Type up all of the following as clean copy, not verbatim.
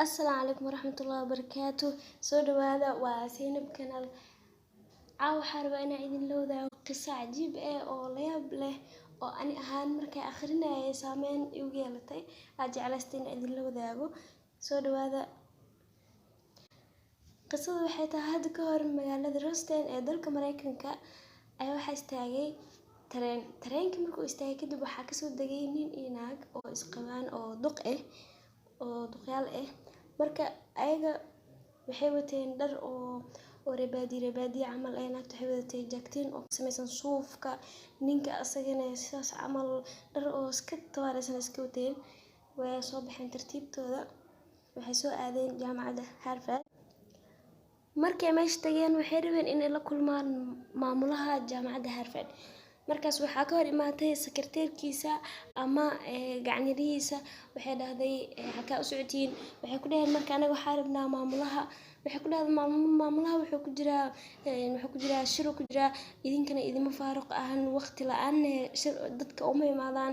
Asalaamu calaykum waraxmatullaahi wabarakaatu. Soo dhawaada, waa Zaynab Kanal. Caawa waxaa rabaa inaan idinla wadaago qiso cajiib ah oo la yaab leh oo ani ahaan markaa akhrinayay saameyn igu yeelatay, aad jeclaystay inaan idinla wadaago. Soo dhawaada. Qisadu waxay tahay, hadda ka hor magaalada Rosten ee dalka Mareykanka ayaa waxaa istaagay tareen. Tareenkii markuu istaagay kadib, waxaa kasoo degay nin iyo naag oo isqabaan oo duq ah, oo duqyaal ah. Marka ayaga waxay wateen dhar oo reer baadiye camal ah. Naagta waxay wadatay jaaktiin oo ka samaysan suufka, ninka asagana sidaas camal dhar oo iska tabaaraysan iska wateen. Way soo baxeen tartiibtooda, waxay soo aadeen jaamacadda Harvard. Markay meesha tageen, waxay rabeen inay la kulmaan maamulaha jaamacadda Harvard. Markaas waxaa ka hor imaatay sekreteerkiisa ama gacanyarihiisa. Waxay dhahday, "Halkaa u socotiin?" Waxay ku dhaheen, "Marka anaga waxaa rabnaa maamulaha." Waxay ku dhahday, "Maamulaha wuxuu ku jiraa shir ku jiraa, idinkana idima faaruq ahan, waqti la-aan shir dadka uma imaadaan,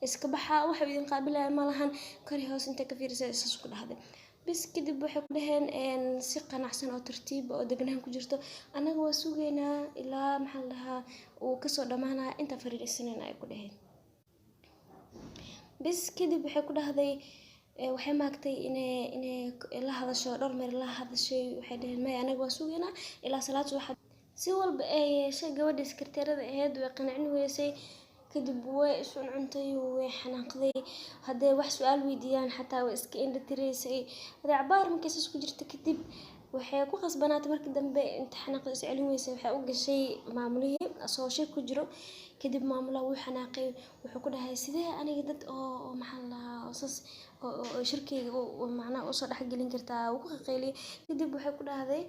iska baxa, waxa idin qaabilaya ma lahan." Kor iyo hoos intay ka fiirisay saas ku dhahday bis. Kadib waxay ku dhaheen si qanacsan oo tartiib oo degnaan ku jirto, "Anaga waa sugaynaa ilaa, maxaa la dhahaa, uu kasoo dhamaanaya, inta fariisanayna," ay ku dhaheen. Bis kadib waxay ku dhahday, waxay maagtay inay la hadasho, dhowr meer la hadashay. Waxay dhaheen, "Maya, anaga waa sugaynaa ilaa salaad subax." Si walba ay yeeshay, gabadhii sekreteerada ahayd way qancin weysay. Kadib way is cuncuntay, way xanaaqday. Hadday wax su-aal weydiiyaan xataa way iska indha tiraysay. Hadday cabaar markay saas ku jirto kadib, waxay ku khasbanaatay markii dambe, inta xanaaqday is celin weysay, waxay u gashay maamulihii asoo shir ku jiro. Kadib maamulaha wuu xanaaqay. Wuxuu ku dhahay, "Sidee aniga dad oo, maxaa la dhahaa, saas oo shirkeyga macnaha usoo dhexgelin kartaa?" Wuu ku qaqayliyay. Kadib waxay ku dhahday,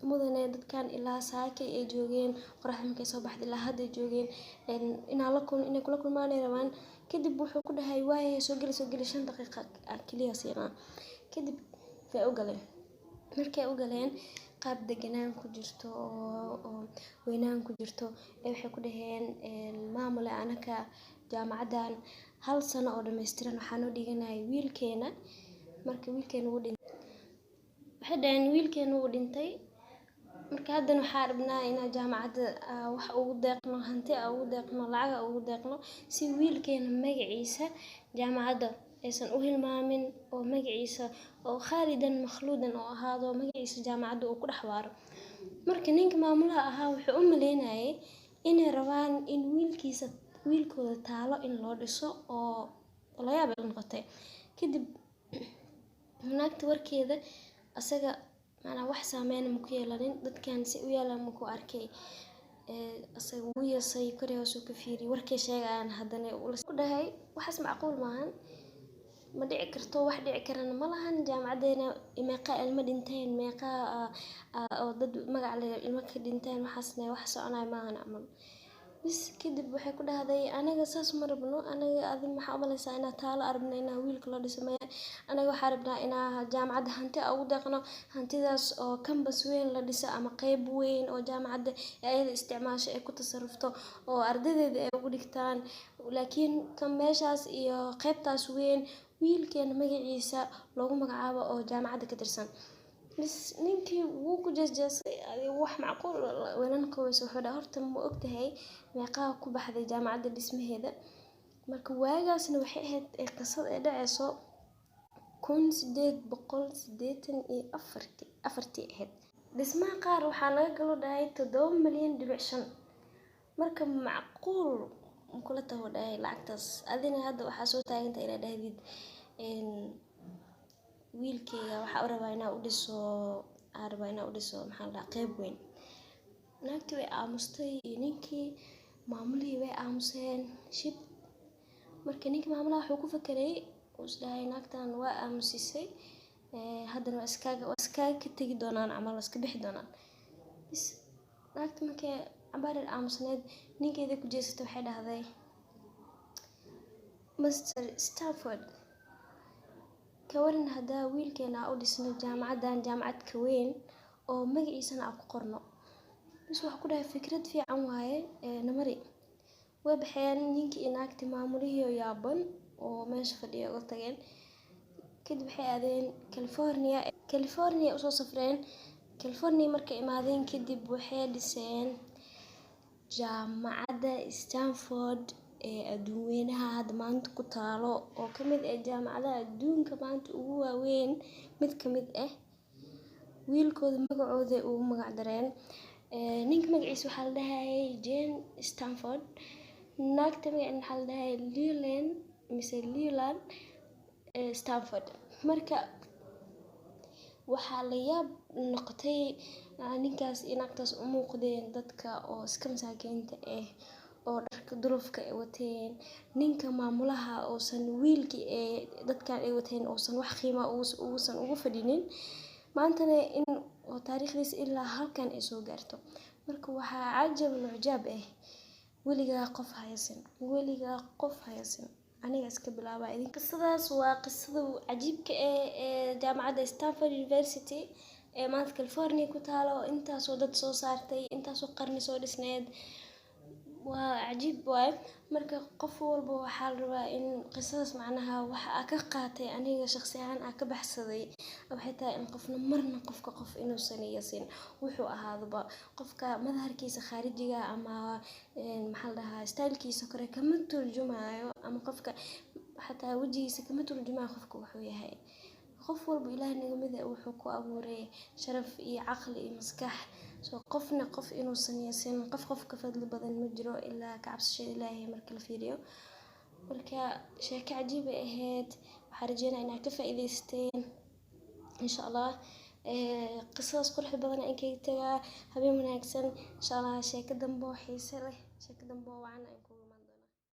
"Mudane, dadkan ilaa saakay ay joogeen, qoraxda markay soo baxday ilaa hadda ay joogeen, inaa la kul inay kula kulmaan ay rabaan." Kadib wuxuu ku dhahay, "Waaye, soo geli, soo geli, 5 daqiiqa keliya siinaa." Kadib way u galeen. Markay u galeen, qaab deganaan ku jirto oo weynaan ku jirto ee waxay ku dhaheen, "Maamule, anaka jaamacaddan hal sano oo dhammaystiran waxaa noo dhiganayay wiilkeena. Marka wiilkeena wuu dhintay," waxay dhaheen, "wiilkeena wuu dhintay. Marka haddana waxaa rabnaa inaan jaamacadda wax ugu deeqno, hanti ugu deeqno, lacag ugu deeqno, si wiilkeena magaciisa jaamacadda aysan u hilmaamin, oo magaciisa oo khaalidan makhluudan oo ahaado, magaciisa jaamacadda uu ku dhex waaro." Marka ninka maamulaha ahaa wuxuu u maleynayay inay rabaan in wiilkiisa, wiilkooda taalo in loo dhiso, oo la yaab ay noqotay. Kadib naagta warkeeda asaga macnaa wax saameyn ma ku yeelanin. Dadkan si u yeelan ma ku arkay, asaga wuu yasay, kor iyo hoos uu ka fiiriyay warkay sheegayaan. Haddana ku dhahay, "Waxaas macquul maahan, ma dhici karto, wax dhici karana ma lahan. Jaamacadeena meeqa ilmo dhinteen, meeqa oo dad magac leh ilmo ka dhinteen? Waxaasna wax soconaya maahan camal." Bis kadib waxay ku dhahday, "Anaga saas ma rabno. Anaga adi maxaa u malaysaa inaa taalo rabno inaa wiilka loo dhiso? Maya, anaga waxaa rabnaa inaa jaamacadda hanti ugu deeqno, hantidaas oo campus weyn la dhiso ama qeyb weyn oo jaamacadda ayada isticmaasho, ay ku tasarufto oo ardaydeeda ay ugu dhigtaan. Laakiin kan meeshaas iyo qeybtaas weyn wiilkeena magaciisa loogu magacaabo oo jaamacadda ka tirsan." Bis ninkii wuu ku jeesjeesay. Adiga wax macquul welan qaweyso. Wuxuu dhahay, "Horta ma ogtahay meeqaa ku baxday jaamacadda dhismaheeda?" Marka waagaasna waxay ahayd ee qisada ay dhaceyso 1884-tii ahayd. Dhismaha qaar waxaa laga galo dhahay 7.5 milyan. Marka macquul makula taho dhahay lacagtaas? Adina hadda waxaa soo taagantahay inaad dhahdid, 'Wiilkeyga waxaa u rabaa inaa u dhiso, aan rabaa inaa u dhiso, maxaa la dhahaa, qeyb weyn.'" Naagtii way aamustay iyo ninkii maamulihii way aamuseen, shib. Marka ninkii maamulaha wuxuu ku fakeray, uu is dhahay, naagtan waa aamusisay, haddana waa iskaaga ka tegi doonaan camal, waa iska bixi doonaan. Bis naagta markay cabaar yar aamusneed, ninkeedii ku jeesatay, waxay dhahday, "Mr Stanford, ka waran haddaa wiilkeena aan u dhisno jaamacaddan jaamacad ka weyn oo magaciisana aan ku qorno?" Bas waxaa ku dhahay fikrad fiican waaye, namari. Way baxeen ninkii iyo naagtii, maamulihii oo yaaban oo meesha fadhiya uga tageen. Kadib waxay aadeen California. California usoo safreen. California markay imaadeen kadib, waxay dhiseen jaamacadda Stanford ee adduunweynaha hadda maanta ku taalo, oo ka mid ah jaamacadaha adduunka maanta ugu waaweyn mid ka mid ah. Wiilkooda magacooda ugu magac dareen. Ninka magaciisa waxaa la dhahayay Jane Stanford, naagta magaceeda waxaa la dhahayay Leland mise Leland Stanford. Marka waxaa la yaab noqotay ninkaas iyo naagtaas u muuqdeen dadka oo iska masaakiinta ah oo dharka dulufka ay wateen, ninka maamulaha uusan wiilkii ee dadkan ay wateen uusan wax qiima uusan ugu fadhinin, maantana in oo taariikhdiisa ilaa halkan ay soo gaarto. Marka waxaa cajab alcujaab ah, weligaa qof haysan, weligaa qof haysan. Aniga iska bilaaba idin, qisadaas waa qisada cajiibka ah ee jaamacadda Stanford University ee maanta California ku taalo, intaasoo dad soo saartay, intaasoo qarni soo dhisneed. Waa cajiib waaye. Marka qof walba waxaa la rabaa in qisadaas macnaha waxa aa ka qaatay, aniga shaqsi ahaan aa ka baxsaday, waxay tahay in qofna marna qofka qof inuusan yasin wuxuu ahaadaba. Qofka madharkiisa khaarijiga ama maxaa la dhahaa, stylekiisa kore kama turjumayo, ama qofka xataa wejigiisa kama turjumayo qofka wuxuu yahay. Qof walba Ilaahay naga mid ah wuxuu ku abuuray sharaf iyo caqli iyo maskax. So qofna qof inuusan yasin, qof qof ka fadli badan ma jiro ilaa ka cabsashada Ilaahay marka la fiiriyo. Marka sheeko cajiib ay ahayd. Waxaan rajeynaya inaad ka faa'iidaysteen insha Allah. Qisadaas quruxda badan aan kaga tagaa. Habeen wanaagsan insha Allah, sheeko dambe oo xiiso leh, sheeko dambe oo wacan aan kugu imaan doona.